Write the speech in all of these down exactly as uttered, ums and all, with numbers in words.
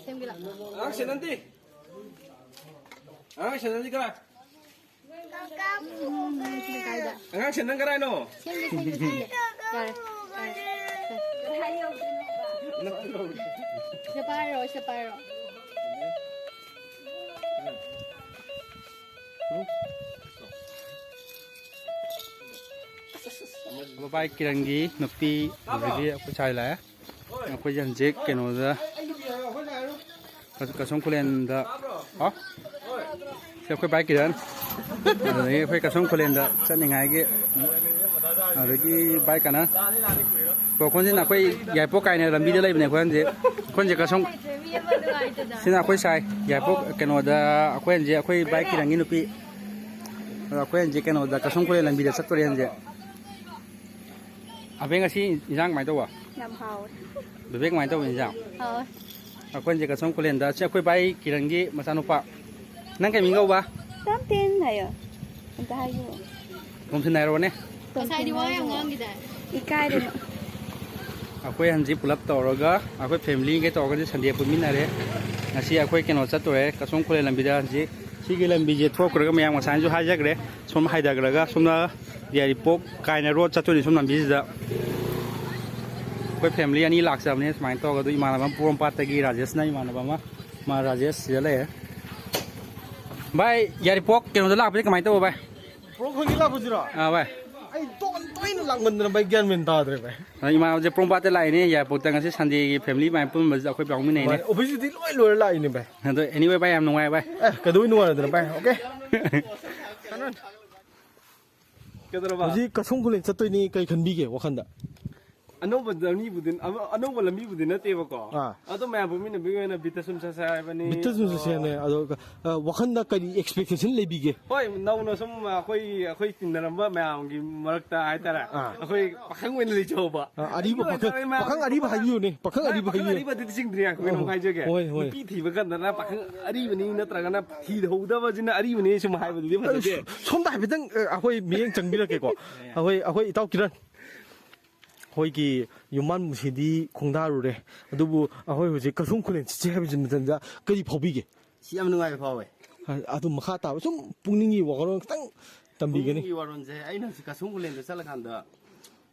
ꯁꯦꯝꯒꯦ ꯂꯥꯛꯑꯣ꯫ ꯑꯉꯥꯡ ꯁꯦꯟꯅꯟꯗꯤ? ꯑꯉꯥꯡ ꯁꯦꯟꯅꯟꯗꯤ ꯀꯔꯥꯏ? ꯎꯝ, ꯁꯤꯅ ꯀꯥꯏꯗ? ꯑꯉꯥꯡ ꯁꯦꯟꯅꯟ ꯀꯔꯥꯏꯅꯣ? ꯁꯦꯝꯒꯦ, ꯁꯦꯝꯒꯦ, ꯁꯦꯝꯒꯦ꯫ ꯌꯥꯔꯦ, ꯌꯥꯔꯦ꯫ ꯁꯤꯗ ꯄꯥꯏꯔꯣ, ꯁꯤꯗ ꯄꯥꯏꯔꯣ꯫ ꯕꯥꯏ ꯀꯤꯔꯟꯒꯤ ꯅꯨꯄꯤ ꯑꯗꯨꯗꯒꯤ ꯑꯩꯈꯣꯏ ꯁꯥꯏ ꯂꯥꯛꯑꯦ꯫ ꯑꯩꯈꯣꯏꯁꯦ ꯍꯧꯖꯤꯛ ꯀꯩꯅꯣꯗ ꯀꯁꯨꯝ ꯈꯨꯂꯦꯟꯗ, ꯍꯥ? ꯁꯤ ꯑꯩꯈꯣꯏ ꯕꯥꯏ ꯀꯤꯔꯟ꯫ ꯑꯗꯨꯗꯒꯤ ꯑꯩꯈꯣꯏ ꯀꯁꯨꯝ ꯈꯨꯂꯦꯟꯗ ꯆꯠꯅꯤꯡꯉꯥꯏꯒꯤ, ꯑꯗꯒꯤ ꯕꯥꯏ ꯀꯅꯥ? ꯑꯩꯈꯣꯏ ꯍꯧꯖꯤꯛ ꯑꯩꯈꯣꯏ ꯌꯥꯏꯄꯣꯛ ꯀꯥꯏꯅ ꯂꯝꯕꯤꯗ ꯂꯩꯕꯅꯦ ꯑꯩꯈꯣꯏ ꯍꯧꯖꯤꯛ꯫ ꯑꯩꯈꯣꯏ ꯍꯧꯖꯤꯛ ꯀꯁꯨꯝ, ꯁꯤꯅ ꯑꯩꯈꯣꯏ ꯁꯥꯏ ꯌꯥꯏꯄꯣꯛ ꯀꯩꯅꯣꯗ, ꯑꯩꯈꯣꯏ ꯍꯧꯖꯤꯛ ꯑꯩꯈꯣꯏ ꯕꯥꯏ ꯀꯤꯔꯟꯒꯤ ꯅꯨꯄꯤ꯫ ꯑꯗꯣ ꯑꯩꯈꯣꯏ ꯍꯧꯖꯤꯛ ꯀꯩꯅꯣꯗ ꯀꯁꯨꯝ ꯈꯨꯂꯦꯟ ꯂꯝꯕꯤꯗ ꯆꯠꯇꯣꯔꯦ ꯍꯧꯖꯤꯛ꯫ ꯑꯕꯦ, ꯉꯁꯤ ꯏꯟꯖꯥꯡ ꯀꯃꯥꯏꯅ ꯇꯧꯕ? ꯌꯥꯝ ꯍꯥꯎꯋꯦ꯫ ꯕꯦꯕꯦ, ꯀꯃꯥꯏꯅ ꯇꯧꯕ ꯏꯟꯖꯥꯡ? ꯍꯥꯎꯋꯦ꯫ ꯑꯩꯈꯣꯏ ꯍꯧꯖꯤꯛ ꯀꯁꯨꯝ ꯈꯨꯂꯦꯟꯗ, ꯁꯤ ꯑꯩꯈꯣꯏ ꯕꯥꯏ ꯀꯤꯔꯟꯒꯤ ꯃꯆꯥꯅꯨꯄꯥ꯫ ꯅꯪ ꯀꯩ ꯃꯤꯡ ꯀꯧꯕ? ꯇꯣꯝꯊꯤꯟ ꯍꯥꯏꯌꯣ꯫ ꯑꯝꯇ ꯍꯥꯏꯌꯣ꯫ ꯇꯣꯝꯊꯤꯟ ꯍꯥꯏꯔꯣꯅꯦ꯫ ꯉꯁꯥꯏꯗꯤ ꯋꯥ ꯌꯥꯝ ꯉꯥꯡꯈꯤꯗꯥꯏ? ꯏꯀꯥꯏꯗꯅ꯫ ꯑꯩꯈꯣꯏ ꯍꯧꯖꯤꯛ ꯄꯨꯂꯞ ꯇꯧꯔꯒ, ꯑꯩꯈꯣꯏ ꯐꯦꯃꯤꯂꯤꯈꯩ ꯇꯧꯔꯒꯗꯤ ꯁꯟꯗꯦ ꯄꯨꯟꯃꯤꯟꯅꯔꯦ꯫ ꯉꯁꯤ ꯑꯩꯈꯣꯏ ꯀꯩꯅꯣ ꯆꯠꯇꯣꯔꯦ, ꯀꯁꯨꯝ ꯈꯨꯂꯦꯟ ꯂꯝꯕꯤꯗ ꯍꯧꯖꯤꯛ꯫ ꯁꯤꯒꯤ ꯂꯝꯕꯤꯁꯦ ꯊꯣꯛꯈ꯭ꯔꯒ ꯃꯌꯥꯝ ꯉꯁꯥꯏꯅꯁꯨ ꯍꯥꯏꯖꯈ꯭ꯔꯦ, ꯁꯣꯝ ꯍꯥꯏꯊꯈ꯭ꯔꯒ ꯁꯣꯝꯅ ꯌꯥꯏꯔꯤꯄꯣꯛ ꯀꯥꯏꯅ ꯔꯣꯗ ꯆꯠꯇꯣꯏꯅꯤ ꯁꯣꯝ ꯂꯝꯕꯤꯁꯤꯗ꯫ ꯑꯩꯈꯣꯏ ꯐꯦꯃꯤꯂꯤ ꯑꯅꯤ ꯂꯥꯛꯆꯕꯅꯦ ꯁꯨꯃꯥꯏꯅ ꯇꯧꯔꯒ꯫ ꯑꯗꯨ ꯏꯃꯥꯟꯅꯕ ꯑꯃ ꯄꯣꯔꯣꯝꯄꯥꯠꯇꯒꯤ, ꯔꯥꯖꯦꯁꯅ ꯏꯃꯥꯟꯅꯕ ꯑꯃ, ꯃꯥ ꯔꯥꯖꯦꯁ ꯁꯤꯗ ꯂꯩꯔꯦ꯫ ꯚꯥꯏ, ꯌꯥꯏꯔꯤꯄꯣꯛ ꯀꯩꯅꯣꯗ ꯂꯥꯛꯄꯁꯦ ꯀꯃꯥꯏꯅ ꯇꯧꯕ ꯚꯥꯏ? ꯕ꯭ꯔꯣ, ꯈꯪꯒꯤ ꯂꯥꯛꯄꯁꯤꯔꯣ? ꯑꯥ, ꯚꯥꯏ꯫ ꯑꯩ ꯇꯣꯏꯅ, ꯇꯣꯏꯅ ꯂꯥꯛꯃꯟꯗꯅ ꯚꯥꯏ, ꯒ꯭ꯌꯥꯟ ꯃꯦꯟ ꯇꯥꯗ꯭ꯔꯦ ꯚꯥꯏ꯫ ꯑ, ꯏꯃꯥꯟꯅꯕꯁꯦ ꯄꯣꯔꯣꯝꯄꯥꯠꯇ ꯂꯥꯛꯏꯅꯦ, ꯌꯥꯏꯔꯤꯄꯣꯛꯇ ꯉꯁꯤ ꯁꯟꯗꯦꯒꯤ ꯐꯦꯃꯤꯂꯤ ꯃꯌꯥꯝ ꯄꯨꯟꯕꯁꯤꯗ ꯑꯩꯈꯣꯏ ꯌꯥꯎꯃꯤꯟꯅꯩꯅꯦ꯫ ꯚꯥꯏ, ꯑꯣꯐꯤꯁꯇꯤ ꯂꯣꯏ ꯂꯣꯏꯔ ꯂꯥꯛꯏꯅꯦ ꯚꯥꯏ꯫ ꯑꯗꯣ anyway ꯚꯥꯏ, ꯌꯥꯝ ꯅꯨꯡꯉꯥꯏ ꯚꯥꯏ꯫ ꯑꯦ, ꯀꯩꯗꯧꯕꯩ ꯅꯨꯡꯉꯥꯏꯔꯣꯏꯗꯣꯏꯅꯣ ꯚꯥꯏ? ꯑꯣꯀꯦ꯫ ꯀꯩꯗꯧꯔꯕ? ꯍꯧꯖꯤꯛ ꯀꯁꯨꯝ ꯈꯨꯂꯦꯟ ꯆꯠꯇꯣꯏꯅꯤ, ꯀꯩ ꯈꯟꯕꯤꯒꯦ ꯋꯥꯈꯟꯗ? ꯑꯅꯧꯕ ꯂꯝꯕꯤꯕꯨꯗꯤ, ꯑꯅꯧꯕ ꯂꯝꯕꯤꯕꯨꯗꯤ ꯅꯠꯇꯦꯕꯀꯣ꯫ ꯑꯥ꯫ ꯑꯗꯣ ꯃꯌꯥꯝ ꯄꯨꯟꯃꯤꯟꯅꯕꯒꯤ ꯑꯣꯏꯅ ꯕꯤꯠꯇ ꯁꯨꯝ ꯆꯠꯁꯦ ꯍꯥꯏꯕꯅꯤ꯫ ꯕꯤꯠꯇ ꯁꯨꯝ ꯆꯠꯁꯦ ꯍꯥꯏꯕꯅꯦ꯫ ꯑꯗꯣ, ꯑ, ꯋꯥꯈꯟꯗ ꯀꯔꯤ expectation ꯂꯩꯕꯤꯒꯦ? ꯍꯣꯏ, ꯅꯧꯅ ꯁꯨꯝ ꯑꯩꯈꯣꯏ, ꯑꯩꯈꯣꯏ ꯇꯤꯟꯅꯔꯝꯕ ꯃꯌꯥꯝꯒꯤ ꯃꯔꯛꯇ ꯍꯥꯏꯇꯥꯔꯦ꯫ ꯑꯥ꯫ ꯑꯩꯈꯣꯏ ꯄꯥꯈꯪ ꯑꯣꯏꯅ ꯂꯩꯖꯍꯧꯕ꯫ ꯑ, ꯑꯔꯤꯕ ꯑꯗꯨꯒꯤ ꯄꯥꯈꯪ, ꯑꯣꯏꯅ ꯃꯌꯥꯝ ꯄꯥꯈꯪ ꯑꯔꯤꯕ ꯍꯥꯏꯕꯤꯌꯨꯅꯦ, ꯄꯥꯈꯪ ꯚꯥꯏ, ꯑꯔꯤꯕ ꯄꯥꯈꯪ ꯍꯥꯏꯕꯤꯌꯨ꯫ ꯑꯔꯤꯕꯗꯤ ꯆꯤꯡꯗ꯭ꯔꯤ, ꯑꯩꯈꯣꯏ ꯑꯣ, ꯅꯨꯡꯉꯥꯏꯖꯒꯦ꯫ ꯍꯣꯏ, ꯍꯣꯏ꯫ ꯅꯨꯄꯤ ꯊꯤꯕ ꯀꯥꯟꯗꯅ ꯄꯥꯈꯪ ꯑꯔꯤꯕꯅꯤ ꯅꯠꯇ꯭ꯔꯒꯅ ꯊꯤꯍꯧꯗꯕꯁꯤꯅ ꯑꯔꯤꯕꯅꯤ ꯁꯨꯝ ꯍꯥꯏꯕꯗꯨꯗꯤ ꯐꯖꯗꯦ꯫ ꯑꯁ, ꯁꯣꯝꯗ ꯍꯥꯏꯐꯦꯠꯇꯪ, ꯑ, ꯑꯩꯈꯣꯏ ꯃꯤꯠꯌꯦꯡ ꯆꯪꯕꯤꯔꯛꯀꯦꯀꯣ꯫ ꯑꯩꯈꯣꯏ, ꯑꯩꯈꯣꯏ ꯏꯇꯥꯎ ꯀꯤꯔꯟ꯫ ꯑꯩꯈꯣꯏꯒꯤ ꯌꯨꯝꯕꯥꯟ ꯃꯨꯁꯤꯗꯤ ꯈꯣꯡꯗꯥꯔꯨꯔꯦ, ꯑꯗꯨꯕꯨ ꯑꯩꯈꯣꯏ ꯍꯧꯖꯤꯛ ꯀꯁꯨꯝ ꯈꯨꯂꯦꯟ ꯆꯠꯁꯦ ꯍꯥꯏꯕꯁꯤ ꯃꯇꯝꯗ ꯀꯔꯤ ꯐꯥꯎꯕꯤꯒꯦ? ꯁꯤ ꯌꯥꯝ ꯅꯨꯡꯉꯥꯏꯕ ꯐꯥꯎꯋꯦ꯫ ꯑꯗꯨ ꯃꯈꯥ ꯇꯥꯕ ꯁꯨꯝ ꯄꯨꯛꯅꯤꯡꯒꯤ ꯋꯥꯈꯜꯂꯣꯟ ꯈꯤꯇꯪ ꯇꯝꯕꯤꯒꯅꯤ꯫ ꯄꯨꯛꯅꯤꯡꯒꯤ ꯋꯥꯔꯣꯜꯁꯦ, ꯑꯩꯅ ꯍꯧꯖꯤꯛ ꯀꯁꯨꯝ ꯈꯨꯂꯦꯟꯗ ꯆꯠꯂꯀꯥꯟꯗ,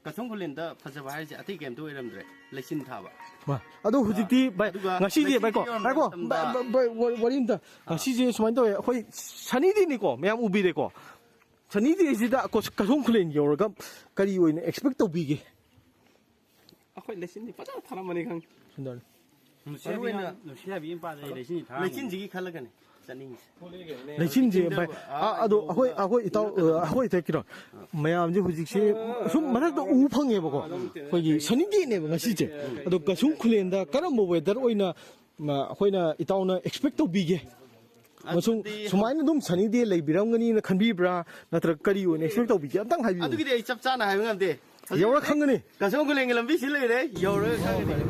ꯀꯁꯨꯝ ꯈꯨꯂꯦꯟꯗ ꯐꯖꯕ ꯍꯥꯏꯁꯦ ꯑꯇꯩ ꯀꯩꯝꯇ ꯑꯣꯏꯔꯝꯗ꯭ꯔꯦ, ꯂꯩꯆꯤꯟ ꯊꯥꯕ꯫ ꯃꯥ-, ꯑꯗꯣ ꯍꯧꯖꯤꯛꯇꯤ ꯚꯥꯏ, ꯑꯗꯨꯒ ꯉꯁꯤꯗꯤ ꯂꯩꯆꯤꯟ ꯚꯥꯏꯀꯣ, ꯊꯤꯕ ꯉꯥꯏꯈꯣ, ꯃꯇꯝꯗ ꯚꯥꯏ, ꯚꯥꯏ, ꯚꯥꯏ, ꯋꯥꯔꯤ ꯑꯝꯇ꯫ ꯑꯥ꯫ ꯉꯁꯤꯁꯦ ꯁꯨꯃꯥꯏꯅ ꯇꯧꯋꯦ, ꯑꯩꯈꯣꯏ ꯁꯅꯤ ꯗꯦꯅꯤꯀꯣ, ꯃꯌꯥꯝ ꯎꯕꯤꯔꯦꯀꯣ꯫ ꯁꯅꯤ ꯗꯦꯁꯤꯗ ꯀꯣ-, ꯀꯁꯨꯝ ꯈꯨꯂꯦꯟ ꯌꯧꯔꯒ ꯀꯔꯤ ꯑꯣꯏꯅ ꯑꯦꯛꯁꯄꯦꯛ ꯇꯧꯕꯤꯒꯦ? ꯑꯩꯈꯣꯏ ꯂꯩꯆꯤꯟꯗꯤ ꯐꯖꯅ ꯊꯥꯔꯝꯃꯅꯤ ꯈꯪꯉꯤ꯫ ꯁꯨꯟꯗꯔ꯫ ꯃꯔꯨ ꯑꯣꯏꯅ ꯅꯨꯡꯁꯤꯠ ꯍꯥꯏꯕꯤ ꯑꯃ ꯄꯥꯗ ꯂꯩꯆꯤꯟ ꯊꯥꯔꯝꯃꯅꯤ꯫ ꯂꯩꯆꯤꯟꯁꯤꯒꯤ ꯈꯜꯂꯒꯅꯤ ꯆꯠꯅꯤꯡꯉꯤꯁꯦ꯫ ꯂꯩꯆꯤꯟꯁꯦ ꯚꯥꯏ, ꯑꯥ, ꯑꯥ, ꯑꯗꯣ ꯑꯩꯈꯣꯏ, ꯑꯩꯈꯣꯏ ꯏꯇꯥꯎ, ꯑ, ꯑꯩꯈꯣꯏ ꯏꯇꯥꯎ ꯀꯩꯅꯣ, ꯃꯌꯥꯝꯁꯦ ꯍꯧꯖꯤꯛꯁꯦ ꯁꯨꯝ ꯃꯔꯛꯇ ꯎ ꯐꯪꯉꯦꯕꯀꯣ, ꯑꯩꯈꯣꯏꯒꯤ ꯁꯅꯤ ꯗꯦꯅꯦꯕ ꯉꯁꯤꯁꯦ꯫ ꯑꯗꯣ ꯀꯁꯨꯝ ꯈꯨꯂꯦꯟꯗ ꯀꯔꯝꯕ ꯋꯦꯗꯔ ꯑꯣꯏꯅ, ꯃ, ꯑꯩꯈꯣꯏꯅ ꯏꯇꯥꯎꯅ ꯑꯦꯛꯁꯄꯦꯛ ꯇꯧꯕꯤꯒꯦ? ꯑꯃꯁꯨꯡ ꯑꯗꯨꯗꯤ ꯁꯨꯃꯥꯏꯅ ꯑꯗꯨꯝ ꯁꯅꯤ ꯗꯦ ꯂꯩꯕꯤꯔꯝꯒꯅꯤꯅ ꯈꯟꯕꯤꯕ꯭ꯔꯥ? ꯅꯠꯇ꯭ꯔꯒ ꯀꯔꯤ ꯑꯣꯏꯅ ꯑꯦꯛꯁꯄꯦꯛ ꯇꯧꯕꯤꯒꯦ? ꯑꯝꯇꯪ ꯍꯥꯏꯕꯤꯌꯨ꯫ ꯑꯗꯨꯒꯤꯗꯤ ꯑꯩ ꯆꯞ ꯆꯥꯅ ꯍꯥꯏꯕ ꯉꯝꯗꯦ꯫ ꯍꯧꯖꯤꯛ ꯌꯧꯔ ꯈꯪꯒꯅꯤ꯫ ꯀꯁꯣꯝ ꯈꯨꯂꯦꯟꯒꯤ ꯂꯝꯕꯤꯁꯤ ꯂꯩꯔꯦ, ꯌꯧꯔꯒ ꯈꯪꯒꯅꯤ꯫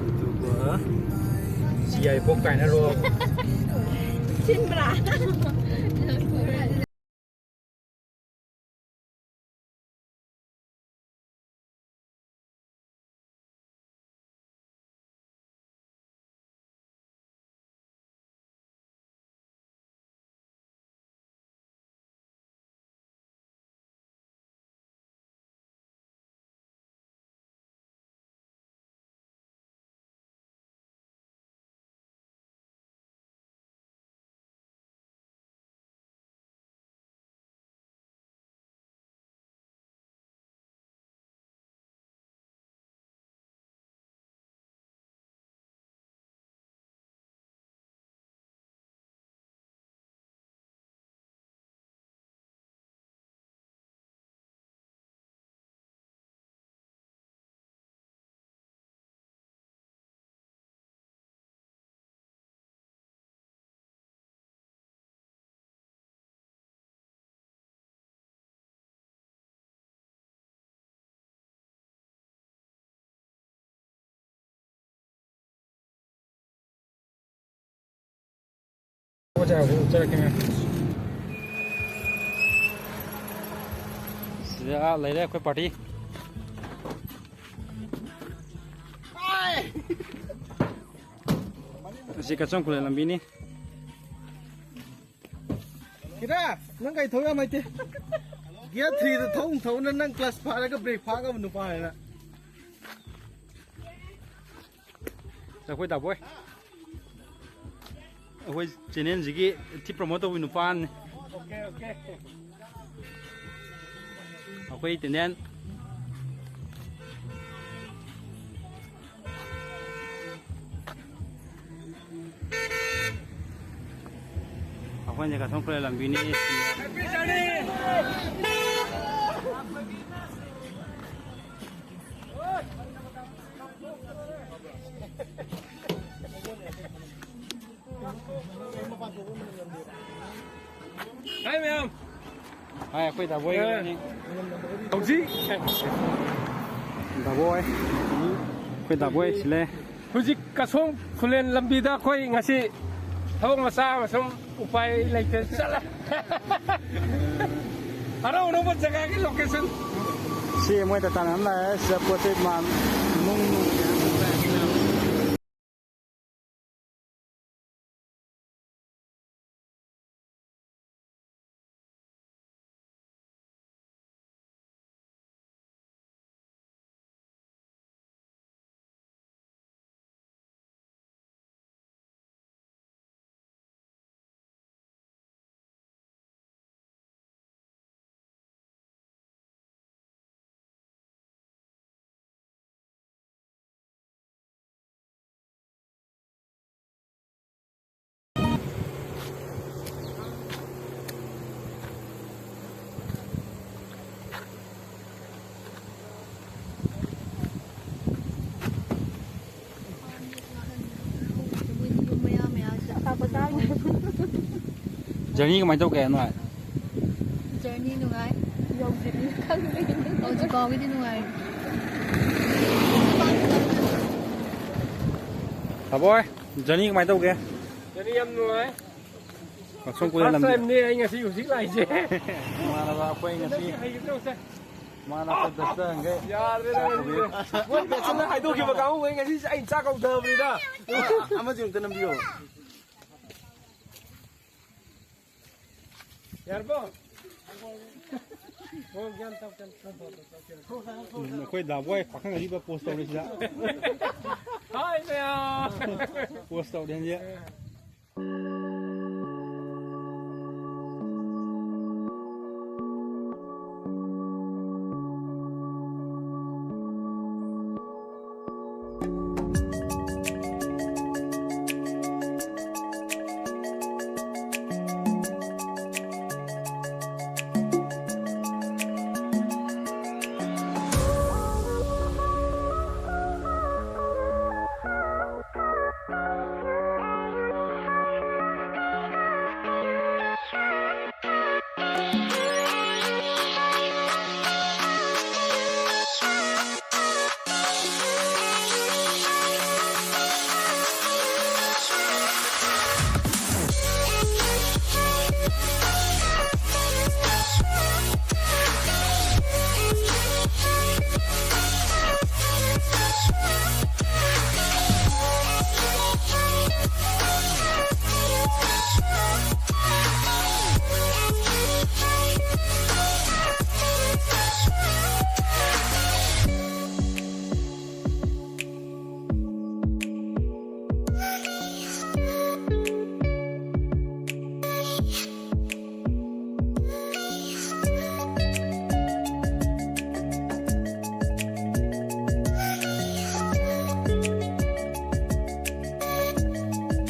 ꯑꯗꯨꯒ ꯁꯤ ꯌꯥꯏꯄꯣꯛ ꯀꯥꯏꯅꯔꯣ꯫ ꯁꯤꯟꯕ꯭ꯔꯥ? ꯁꯤꯗ ꯂꯩꯔꯦ ꯑꯩꯈꯣꯏ ꯄꯥꯔꯇꯤ꯫ ꯑꯁꯤ ꯀꯛꯆꯣꯝ ꯈꯨꯂꯦꯟ ꯂꯝꯕꯤꯅꯤ꯫ ꯀꯤꯔꯥ, ꯅꯪ ꯀꯩ ꯊꯧ ꯌꯥꯝ ꯍꯩꯇꯦ? ꯒꯤꯌꯔ ꯊ꯭ꯔꯤꯗ ꯊꯧ ꯊꯧꯅ ꯅꯪ ꯀ꯭ꯂꯁ ꯐꯥꯔꯒ ꯕ꯭ꯔꯦꯛ ꯐꯥꯒꯕ ꯅꯨꯄꯥꯅꯤꯅ꯫ ꯑꯩꯈꯣꯏ ꯗꯥꯕꯣꯏ꯫ ꯑꯩꯈꯣꯏ ꯆꯦꯅꯦꯜꯁꯤꯒꯤ ꯊꯤ ꯄ꯭ꯔꯣꯃꯣꯠ ꯇꯧꯕ ꯅꯨꯄꯥ ꯑꯃꯅꯤ꯫ Okay, okay. ꯑꯩꯈꯣꯏ ꯇꯦꯅꯦꯟ꯫ ꯑꯩꯈꯣꯏꯅ ꯀꯛꯆꯣꯝ ꯈꯨꯂꯦꯟ ꯂꯝꯕꯤꯅꯤ꯫ ꯍꯥꯏ ꯃꯌꯥꯝ꯫ ꯍꯥꯏ, ꯑꯩꯈꯣꯏ ꯗꯥꯕꯣꯏ ꯑ꯫ ꯍꯧꯖꯤꯛ ꯗꯥꯕꯣꯏ꯫ ꯑꯩꯈꯣꯏ ꯗꯥꯕꯣꯏ ꯁꯤ ꯂꯩ꯫ ꯍꯧꯖꯤꯛ ꯀꯛꯆꯣꯝ ꯈꯨꯂꯦꯟ ꯂꯝꯕꯤꯗ ꯑꯩꯈꯣꯏ ꯉꯁꯤ ꯊꯕꯛ ꯃꯆꯥ ꯑꯃ ꯁꯨꯝ ꯎꯄꯥꯏ ꯂꯩꯇ ꯆꯠꯂꯦ꯫ ꯑꯅꯧ ꯑꯅꯧꯕ ꯖꯒꯥꯒꯤ ꯂꯣꯀꯦꯁꯟ꯫ ꯁꯤ ꯃꯣꯏ ꯇꯇꯥꯅ ꯑꯃ ꯂꯥꯛꯑꯦ, ꯁꯤꯗ ꯄꯣꯠ ꯆꯩ ꯃꯥꯟ-, ꯅꯨꯡ, ꯅꯨꯡ꯫ ꯖꯔꯅꯤ ꯀꯃꯥꯏꯅ ꯇꯧꯒꯦ ꯅꯨꯡꯉꯥꯏ? ꯖꯔꯅꯤ ꯅꯨꯡꯉꯥꯏ꯫ ꯌꯧꯗ꯭ꯔꯤꯕꯅꯤꯅ ꯈꯪꯗꯦ꯫ ꯍꯧꯖꯤꯛ ꯐꯥꯎꯒꯤꯗꯤ ꯅꯨꯡꯉꯥꯏꯔꯤ꯫ ꯇꯥꯕꯣꯏ, ꯖꯔꯅꯤ ꯀꯃꯥꯏꯅ ꯇꯧꯒꯦ? ꯖꯔꯅꯤ ꯌꯥꯝ ꯅꯨꯡꯉꯥꯏ꯫ ꯀꯛꯆꯣꯝ ꯀꯨꯂꯦꯟ ꯐꯥꯔꯁ ꯂꯝꯕꯤ꯫ ꯇꯥꯏꯝꯅꯦ ꯑꯩ ꯉꯁꯤ ꯍꯧꯖꯤꯛ ꯂꯥꯛꯏꯁꯦ꯫ ꯏꯃꯥꯟꯅꯕ ꯑꯩꯈꯣꯏ ꯉꯁꯤ ꯍꯩꯒꯗ꯭ꯔꯣ ꯁꯦ? ꯃꯥꯅ ꯑꯩꯈꯣꯏ ꯕꯦꯁꯇ ꯍꯪꯒꯦ꯫ ꯌꯥꯗ꯭ꯔꯦꯗ, ꯉꯁꯤꯗꯤ꯫ ꯃꯣꯏ ꯕꯦꯁꯇꯅ ꯍꯥꯏꯗꯣꯛꯈꯤꯕ ꯀꯥꯡꯕꯨꯈꯩ ꯉꯁꯤꯁꯦ ꯑꯩꯅ ꯆꯥꯛ ꯀꯧꯊꯕꯅꯤꯗ꯫ ꯑꯃꯁꯤ ꯑꯃꯨꯛꯇ ꯅꯝꯕꯤꯌꯣ꯫ ꯌꯥꯔꯕꯣ? ꯎꯝ, ꯑꯩꯈꯣꯏ ꯗꯥꯕꯣꯏ ꯄꯥꯈꯪ ꯑꯔꯤꯕ ꯄꯣꯁ ꯇꯧꯔꯤꯁꯤꯗ꯫ ꯍꯥꯏ ꯃꯌꯥꯝ꯫ ꯄꯣꯁ ꯇꯧꯔꯦ ꯍꯧꯖꯤꯛ꯫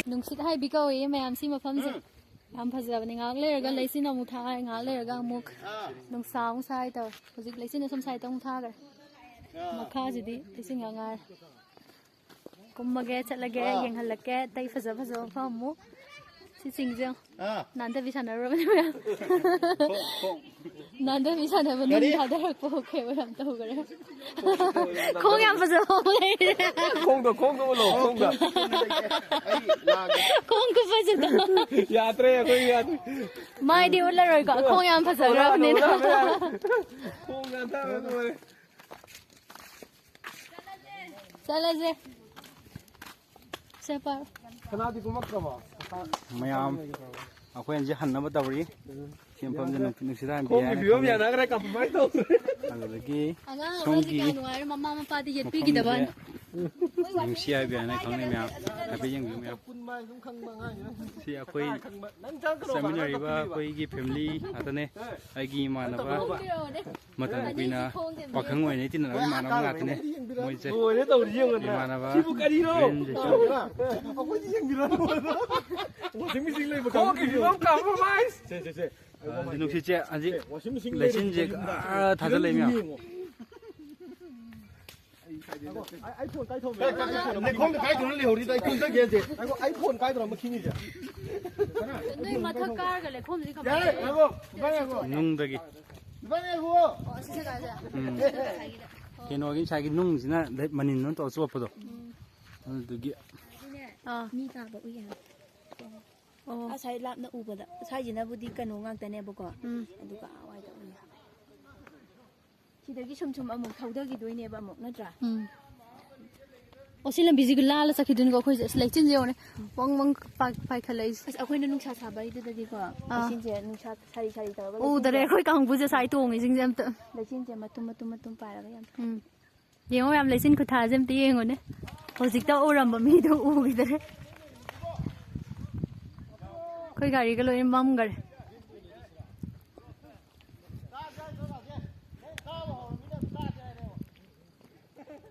ꯅꯨꯡꯁꯤꯠ ꯍꯥꯏꯕꯤ ꯀꯧꯋꯦ ꯃꯌꯥꯝ ꯁꯤ ꯃꯐꯝꯁꯦ꯫ ꯌꯥꯝ ꯐꯖꯕꯅꯦ꯫ ꯉꯥꯏꯍꯥꯛ ꯂꯩꯔꯒ ꯂꯩꯆꯤꯟ ꯑꯃꯨꯛ ꯊꯥꯏ, ꯉꯥꯏꯍꯥꯛ ꯂꯩꯔꯒ ꯑꯃꯨꯛ ꯅꯨꯡꯁꯥ ꯑꯃꯨꯛ ꯁꯥꯏ ꯇꯧꯋꯦ꯫ ꯍꯧꯖꯤꯛ ꯂꯩꯆꯤꯟ ꯑꯁꯣꯝ ꯁꯥꯏꯗ ꯑꯃꯨꯛ ꯊꯥꯈ꯭ꯔꯦ꯫ ꯃꯈꯥꯁꯤꯗꯤ ꯂꯩꯆꯤꯟ ꯉꯥꯛ ꯉꯥꯏꯔꯦ꯫ ꯀꯨꯝꯃꯒꯦ, ꯆꯠꯂꯒꯦ, ꯌꯦꯡꯍꯜꯂꯛꯀꯦ꯫ ꯑꯇꯩ ꯐꯖ ꯐꯖꯕ ꯃꯐꯝ ꯑꯃꯨꯛ ꯁꯤꯡꯁꯦ ꯌꯦꯡꯉꯣ꯫ ꯑꯥ꯫ ꯅꯥꯟꯊꯕꯤ ꯁꯥꯟꯅꯔꯨꯔꯕꯅꯦ ꯃꯌꯥꯝ꯫ ꯈꯣꯡ, ꯈꯣꯡ꯫ ꯅꯥꯟꯊꯕꯤ ꯁꯥꯟꯅꯕ ꯅꯨꯡ ꯀꯔꯤ? ꯊꯥꯗꯔꯛꯄ ꯑꯣꯀꯦ ꯌꯥꯝ ꯇꯧꯈ꯭ꯔꯦ꯫ ꯈꯣꯡ ꯌꯥꯝ ꯐꯖꯕ ꯑꯃ ꯂꯩꯔꯦ꯫ ꯈꯣꯡꯗꯣ, ꯈꯣꯡꯗꯣ ꯎꯠꯂꯣ, ꯈꯣꯡꯗꯣ꯫ ꯑꯩ ꯂꯥꯛꯑꯒꯦ꯫ ꯈꯣꯡ ꯈꯨꯐꯖꯗꯣ꯫ ꯌꯥꯗ꯭ꯔꯦ, ꯑꯩꯈꯣꯏ ꯌꯥꯗ꯭ꯔꯦ꯫ ꯃꯥꯏꯗꯤ ꯎꯠꯂꯔꯣꯏꯀꯣ, ꯈꯣꯡ ꯌꯥꯝ ꯐꯖꯈ꯭ꯔꯕꯅꯤꯅ꯫ ꯎꯠꯂꯣ, ꯎꯠꯂꯣ, ꯎꯠꯂꯣ꯫ ꯈꯣꯡ ꯌꯥꯝ ꯊꯥꯕ ꯂꯣꯏꯔꯦ꯫ ꯆꯠꯂꯁꯦ꯫ ꯁꯦ ꯄꯥꯔꯣ꯫ ꯀꯅꯥꯗꯤ ꯀꯨꯝꯃꯛꯇ꯭ꯔꯕꯣ? ꯃꯌꯥꯝ ꯑꯩꯈꯣꯏ ꯍꯧꯖꯤꯛ ꯍꯟꯅꯕ ꯇꯧꯔꯤ꯫ ꯁꯤ ꯃꯐꯝꯁꯦ ꯅꯨꯡ-, ꯅꯨꯡꯁꯤꯠ ꯍꯥꯟꯕꯤ ꯈꯣꯡꯒꯤ ꯍꯥꯏꯅ ꯐꯤꯕꯝ ꯈꯪꯅꯩ꯫ ꯌꯥꯅꯈ꯭ꯔꯦ, compromise ꯇꯧꯈ꯭ꯔꯦ꯫ ꯑꯗꯨꯗꯒꯤ ꯑꯉꯥꯡ ꯑꯃꯁꯦ ꯁꯣꯝꯒꯤ ꯀꯌꯥ ꯅꯨꯡꯉꯥꯏꯔꯣꯏ, ꯃꯃꯥ ꯃꯄꯥꯗꯤ ꯌꯦꯠꯄꯤꯈꯤꯗꯕ꯫ ꯃꯐꯝꯁꯦ ꯅꯨꯡꯁꯤ ꯍꯥꯏꯕꯤ ꯍꯥꯏꯅ ꯈꯪꯅꯩ ꯃꯌꯥꯝ꯫ ꯍꯥꯏꯐꯦꯠ ꯌꯦꯡꯕꯤꯌꯨ ꯃꯌꯥꯝ꯫ ꯁꯤ ꯑꯩꯈꯣꯏ ꯆꯠꯃꯤꯟꯅꯔꯤꯕ ꯑꯩꯈꯣꯏꯒꯤ family ꯉꯥꯛꯇꯅꯦ꯫ ꯑꯩꯒꯤ ꯏꯃꯥꯟꯅꯕ ꯃꯇꯝ ꯀꯨꯏꯅ ꯄꯥꯈꯪ ꯑꯣꯏꯅ ꯇꯤꯟꯅꯔꯕ ꯏꯃꯥꯟꯅꯕ ꯉꯥꯛꯇꯅꯦ꯫ ꯃꯣꯏꯁꯦ ꯂꯣꯏꯔꯦ ꯇꯧꯔꯤ, ꯌꯦꯡꯉꯨꯗꯅ꯫ ꯏꯃꯥꯟꯅꯕ ꯁꯤꯕꯨ ꯀꯔꯤꯅꯣ? ꯐ꯭ꯔꯦꯟꯁꯦ ꯁꯨꯝ ꯑꯩꯈꯣꯏꯗꯤ ꯌꯦꯡꯕꯤꯔꯣ꯫ Washing machine ꯂꯩꯕ ꯈꯣꯡꯒꯤ ꯀꯥꯡꯕꯨꯗꯤ ꯐꯤꯕꯝ compromise꯫ ꯁꯦ, ꯁꯦ, ꯁꯦ꯫ ꯑ, ꯅꯨꯡꯁꯤꯠꯁꯦ ꯍꯧꯖꯤꯛ ꯋꯥꯁꯤꯡ ꯃꯦꯆꯤꯟ ꯂꯩꯔꯦ ꯂꯩꯆꯤꯟꯁꯦ ꯌꯨꯝꯗ꯫ ꯑꯥ ꯊꯥꯖꯜꯂꯛꯏ ꯃꯌꯥꯝ꯫ ꯌꯦꯡꯉꯣ꯫ ꯑꯩ, ꯑꯩ ꯐꯣꯟ ꯀꯥꯏ ꯊꯝꯃꯦ? ꯂꯩꯈꯣꯝꯗ ꯀꯥꯏꯗꯅꯣ ꯂꯩꯍꯧꯔꯤꯗꯣ ꯑꯩ ꯈꯪꯖꯒꯦ ꯍꯧꯖꯤꯛ꯫ ꯉꯥꯏꯈꯣ, ꯑꯩ ꯐꯣꯟ ꯀꯥꯏꯗꯅꯣ ꯑꯃ ꯈꯤꯡꯉꯤꯁꯦ? ꯅꯣꯏ ꯃꯊꯛ ꯀꯥꯔꯒ ꯂꯩꯈꯣꯝꯁꯤ ꯀꯃꯥꯏꯅ ꯌꯥꯔꯦ, ꯇꯧꯔꯤꯅꯣ? ꯉꯥꯏꯈꯣ, ꯏꯕꯥꯅꯤ ꯉꯥꯏꯈꯣ꯫ ꯅꯨꯡꯗꯒꯤ꯫ ꯏꯕꯥꯅꯤ ꯉꯥꯏꯈꯣ꯫ ꯑꯣ, ꯑꯁꯤ ꯖꯒꯥꯁꯦ? ꯎꯝ꯫ ꯉꯁꯥꯏꯒꯤꯗ꯫ ꯀꯩꯅꯣꯒꯤ ꯉꯁꯥꯏꯒꯤ ꯅꯨꯡꯁꯤꯅ ꯂꯩ-, ꯃꯅꯤꯟ ꯑꯃ ꯇꯧꯔ ꯆꯣꯠꯄꯗꯣ꯫ ꯎꯝ꯫ ꯑꯗꯨꯗꯨꯒꯤ꯫ ꯑꯥ꯫ ꯃꯤ ꯇꯥꯕ ꯎꯏ ꯍꯥꯏꯕ꯫ ꯑꯣ꯫ ꯉꯁꯥꯏ ꯂꯥꯞꯅ ꯎꯕꯗ꯫ ꯉꯁꯥꯏꯁꯤꯅꯕꯨꯗꯤ ꯀꯩꯅꯣ ꯉꯥꯛꯇꯅꯦꯕꯀꯣ꯫ ꯎꯝ꯫ ꯑꯗꯨꯒ ꯑꯥ ꯋꯥꯏꯗ ꯎꯏ ꯍꯥꯏꯕ꯫ ꯁꯤꯗꯒꯤ ꯁꯨꯝ ꯁꯨꯝ ꯑꯃꯨꯛ ꯊꯧꯗꯈꯤꯗꯣꯏꯅꯦꯕ ꯑꯃꯨꯛ, ꯅꯠꯇ꯭ꯔꯥ? ꯎꯝ꯫ ꯑꯣ, ꯁꯤ ꯂꯝꯕꯤꯁꯤꯒ ꯂꯥꯜꯂ ꯆꯠꯈꯤꯗꯣꯏꯅꯤꯀꯣ ꯑꯩꯈꯣꯏꯁꯦ꯫ ꯑꯁ, ꯂꯩꯆꯤꯟꯁꯦ ꯌꯦꯡꯉꯨꯅꯦ꯫ ꯋꯪ ꯋꯪ ꯄꯥꯏ-, ꯄꯥꯏꯈꯠꯂꯛꯏꯁꯦ꯫ ꯑꯁ, ꯑꯩꯈꯣꯏꯅ ꯅꯨꯡꯁꯥ ꯁꯥꯕꯩꯗꯨꯗꯗꯤꯀꯣ, ꯑꯥ꯫ ꯂꯩꯆꯤꯟꯁꯦ ꯅꯨꯡꯁꯥ ꯁꯥꯔꯤ ꯁꯥꯔꯤ ꯇꯧꯔꯒ ꯎꯗꯔꯦ ꯂꯩꯆꯤꯟꯁꯦ ꯑꯩꯈꯣꯏ ꯀꯥꯡꯕꯨꯁꯦ ꯁꯥꯏ ꯇꯣꯡꯉꯤꯁꯤꯡꯁꯦ ꯑꯝꯇ꯫ ꯂꯩꯆꯤꯟꯁꯦ ꯃꯇꯨꯝ, ꯃꯇꯨꯝ, ꯃꯇꯨꯝ ꯄꯥꯏꯔꯒ ꯌꯥꯝ ꯎꯝ꯫ ꯌꯦꯡꯉꯣ ꯃꯌꯥꯝ, ꯂꯩꯆꯤꯟ ꯈꯨꯊꯥꯁꯦ ꯑꯝꯇ ꯌꯦꯡꯉꯨꯅꯦ꯫ ꯍꯧꯖꯤꯛꯇ ꯎꯔꯝꯕ ꯃꯤꯗꯣ ꯎꯈꯤꯗꯔꯦ꯫ ꯑꯩꯈꯣꯏ ꯒꯥꯔꯤꯒ ꯂꯣꯏꯅ ꯃꯝꯈꯔꯦ꯫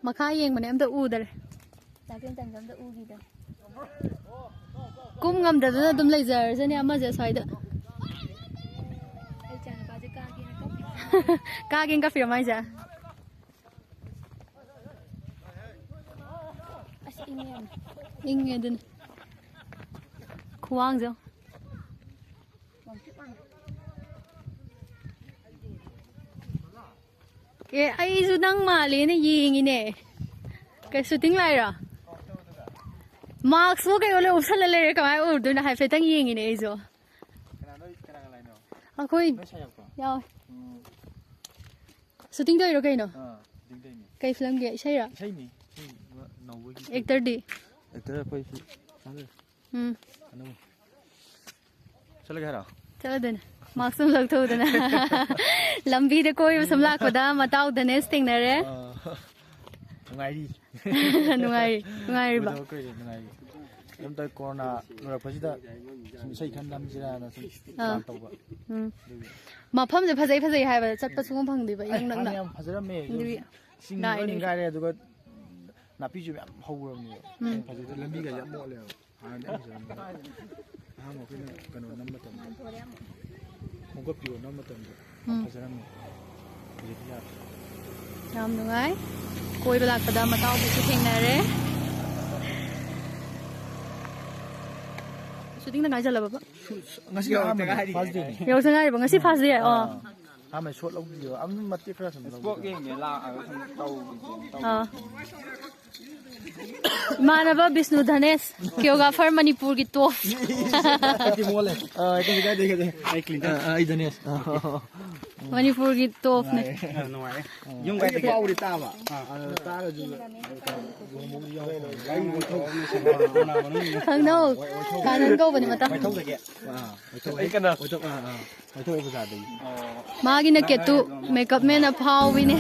ꯃꯈꯥ ꯌꯦꯡꯕꯅꯦ, ꯑꯝꯇ ꯎꯗꯔꯦ꯫ ꯇꯥꯀꯦꯟ ꯇꯟꯒ ꯑꯝꯇ ꯎꯈꯤꯗꯔꯦ꯫ ꯀꯨꯝ ꯉꯝꯗꯗꯅ ꯑꯗꯨꯝ ꯂꯩꯖꯔꯁꯅꯦ ꯑꯃꯁꯦ ꯁ꯭ꯋꯥꯏꯗ꯫ ꯑꯩ ꯏꯆꯥꯅꯨꯄꯥꯁꯦ ꯀꯥꯒꯦꯅ ꯀꯞꯄꯤ꯫ ꯀꯥꯒꯦꯅ ꯀꯞꯄꯤꯔꯣ ꯃꯥꯏꯁꯦ? ꯑꯁ, ꯏꯪꯉꯦ ꯌꯥꯝꯅ꯫ ꯏꯪꯉꯦ ꯑꯗꯨꯅ꯫ ꯈꯨꯋꯥꯡꯁꯦ ꯌꯦꯡꯉꯣ꯫ ꯑꯦ, ꯑꯩꯁꯨ ꯅꯪ ꯃꯥꯜꯂꯦꯅ ꯌꯦꯡꯉꯤꯅꯦ꯫ ꯀꯩ ꯁꯨꯇꯤꯡ ꯂꯥꯛꯏꯔꯣ? ꯃꯥꯛꯁꯁꯨ ꯀꯩꯅꯣ ꯂꯣꯏ ꯎꯞꯁꯜꯂ ꯂꯩꯔꯦ, ꯀꯃꯥꯏꯅ ꯎꯔꯨꯗꯣꯏꯅꯣ? ꯍꯥꯏꯐꯦꯠꯇꯪ ꯌꯦꯡꯉꯤꯅꯦ ꯑꯩꯁꯨ꯫ ꯀꯅꯥ ꯅꯣꯏ, ꯀꯅꯥ ꯀꯅꯥ ꯂꯥꯛꯏꯅꯣ? ꯑꯩꯈꯣꯏ ꯅꯣꯏ ꯁꯥꯏ ꯌꯥꯎꯕ꯭ꯔꯣ? ꯌꯥꯎꯋꯦ꯫ ꯎꯝ꯫ ꯁꯨꯇꯤꯡ ꯇꯧꯔꯤꯔꯣ ꯀꯩꯅꯣ? ꯑꯥ, ꯁꯨꯇꯤꯡ ꯇꯧꯔꯤꯅꯦ꯫ ꯀꯩ ꯐꯤꯂꯝꯒꯤ? ꯏꯁꯩꯔꯣ? ꯏꯁꯩꯅꯤ꯫ ꯏꯁꯩ ꯑꯃ ꯅꯧꯕꯒꯤ꯫ ꯑꯦꯛꯇꯔꯗꯤ? ꯑꯦꯛꯇꯔ ꯑꯩꯈꯣꯏ ꯁꯤ ꯆꯥꯟꯗ꯭ꯔ꯫ ꯎꯝ꯫ ꯑꯅꯧꯕ꯫ ꯆꯠꯂꯒꯦ ꯍꯥꯏꯔꯣ? ꯆꯠꯂꯗꯣꯏꯅꯦ꯫ ꯃꯥꯛꯁ ꯑꯃ ꯂꯧꯊꯣꯛꯎꯗꯅ꯫ ꯂꯝꯕꯤꯗ ꯀꯣꯏꯕ ꯁꯨꯝ ꯂꯥꯛꯄꯗ ꯃꯇꯥꯎ ꯙꯅꯦꯁ ꯊꯦꯡꯅꯔꯦ꯫ ꯑꯥ, ꯅꯨꯡꯉꯥꯏꯔꯤ꯫ ꯅꯨꯡꯉꯥꯏꯔꯤ꯫ ꯅꯨꯡꯉꯥꯏꯔꯤꯕ? ꯎꯗꯕ ꯀꯨꯏꯔꯦ, ꯅꯨꯡꯉꯥꯏꯔꯤ꯫ ꯑꯗꯨꯝ ꯇꯧ, ꯀꯣꯔꯣꯅꯥ ꯂꯣꯏꯔꯛꯄꯁꯤꯗ ꯁꯨꯝ ꯏꯁꯩ ꯈꯔ ꯅꯝꯁꯤꯔꯥꯅ ꯁꯨꯝ ꯑꯥ꯫ ꯄ꯭ꯂꯥꯟ ꯇꯧꯕ꯫ ꯎꯝ꯫ ꯑꯗꯨꯒꯤ꯫ ꯃꯐꯝꯁꯦ ꯐꯖꯩ ꯐꯖꯩ ꯍꯥꯏꯕꯗ ꯆꯠꯄ ꯁꯨꯡꯐꯪ ꯐꯪꯗꯦꯕ, ꯏꯅꯛ ꯅꯛꯅ꯫ ꯍꯥꯟꯅ ꯌꯥꯝ ꯐꯖꯔꯝꯃꯦ, ꯑꯗꯨ ꯑꯗꯨꯒꯤ ꯏꯁꯤꯡ ꯂꯣꯏ ꯂꯥꯛꯏꯅꯦ꯫ ꯅꯤꯡꯒꯥꯏꯔꯦ, ꯑꯗꯨꯒ ꯅꯥꯄꯤꯁꯨ ꯃꯌꯥꯝ ꯍꯧꯔꯕꯅꯦꯕ꯫ ꯎꯝ꯫ ꯐꯖꯗꯦ, ꯂꯝꯕꯤꯒꯁꯦ ꯌꯥꯝ ꯃꯣꯠꯂꯦꯕ꯫ ꯍꯥꯟꯅꯗꯤ ꯌꯥꯝ ꯐꯖꯔꯝꯕꯅꯦ꯫ ꯑꯍꯥꯟꯕ ꯑꯩꯈꯣꯏꯅ ꯀꯩꯅꯣ ꯅꯝꯕ ꯃꯇꯝꯗ, ꯈꯣꯡꯒꯠꯄꯤꯌꯣ ꯅꯝꯕ ꯃꯇꯝꯗ ꯌꯥꯝ ꯎꯝ꯫ ꯐꯖꯔꯝꯃꯦ꯫ ꯍꯧꯖꯤꯛꯇꯤ ꯌꯥꯗ꯭ꯔꯦ꯫ ꯌꯥꯝ ꯅꯨꯡꯉꯥꯏ꯫ ꯀꯣꯏꯕ ꯂꯥꯛꯄꯗ ꯃꯇꯥꯎꯕꯁꯨ ꯊꯦꯡꯅꯔꯦ꯫ ꯁꯨꯇꯤꯡꯗ ꯉꯥꯏꯁꯜꯂꯕꯕ? ꯉꯁꯤ ꯑꯍꯥꯟꯕꯅꯦ, ꯐꯥꯔꯁ ꯗꯦꯅꯦ꯫ ꯌꯧꯁꯪ ꯍꯥꯏꯔꯤꯕ ꯉꯁꯤ ꯐꯥꯔꯁ ꯗꯦ? ꯑꯣ꯫ ꯑꯥ꯫ ꯑꯍꯥꯟꯕ ꯁꯣꯠ ꯂꯧꯕꯤꯌꯣ꯫ ꯑꯗꯨꯝ ꯃꯇꯦꯛ ꯈꯔ ꯁꯨꯝ ꯂꯧꯕꯤꯌꯣ꯫ ꯏꯁꯄꯣꯛ ꯌꯦꯡꯒꯦ ꯂꯥꯛꯑꯒ ꯁꯨꯝ ꯇꯧꯒꯦ, ꯇꯧꯒꯦ꯫ ꯑꯥ꯫ ꯏꯃꯥꯟꯅꯕ ꯕꯤꯁꯅꯨ ꯙꯅꯦꯁ, ꯀꯤꯌꯣꯒ꯭ꯔꯥꯐꯔ ꯃꯅꯤꯄꯨꯔꯒꯤ ꯇꯣꯞ꯫ ꯑꯥ, ꯑꯩ ꯀꯩꯁꯨ ꯀꯥꯏꯗꯦ, ꯀꯩꯁꯨ ꯀꯥꯏꯗꯦ꯫ ꯑꯩ ꯀ꯭ꯂꯤꯟ ꯑꯥ, ꯑꯥ, ꯑꯩ ꯙꯅꯦꯁ꯫ ꯑꯥ, ꯑꯥ, ꯑꯥ꯫ ꯃꯅꯤꯄꯨꯔꯒꯤ ꯇꯣꯞꯅꯦ꯫ ꯅꯨꯡꯉꯥꯏꯔꯦ꯫ ꯑꯥ, ꯅꯨꯡꯉꯥꯏꯔꯦ꯫ ꯌꯨꯝ ꯀꯥꯏꯗꯒꯤ? ꯄꯥꯎꯗꯤ ꯇꯥꯕ꯫ ꯑꯥ꯫ ꯑꯗꯨ ꯇꯥꯔꯁꯨ ꯂꯨꯍꯣꯡꯕꯕꯨꯗꯤ ꯌꯥꯎꯔꯛꯇ꯭ꯔꯦ꯫ ꯈꯪꯅꯧ꯫ ꯀꯥꯅꯟ ꯀꯧꯕꯅꯦ ꯃꯇꯥ꯫ ꯋꯥꯏꯊꯧꯗꯒꯤ? ꯑꯥ, ꯋꯥꯏꯊꯧ꯫ ꯑꯩ ꯀꯅꯥ? ꯋꯥꯏꯊꯧ, ꯑꯥ, ꯑꯥ꯫ ꯋꯥꯏꯊꯧ ꯕꯖꯥꯔꯗꯒꯤ꯫ ꯃꯥꯒꯤꯅ ꯀꯦꯇꯨ, ꯃꯦꯀꯞ ꯃꯦꯟ ꯑꯐꯥꯎꯕꯤꯅꯦ꯫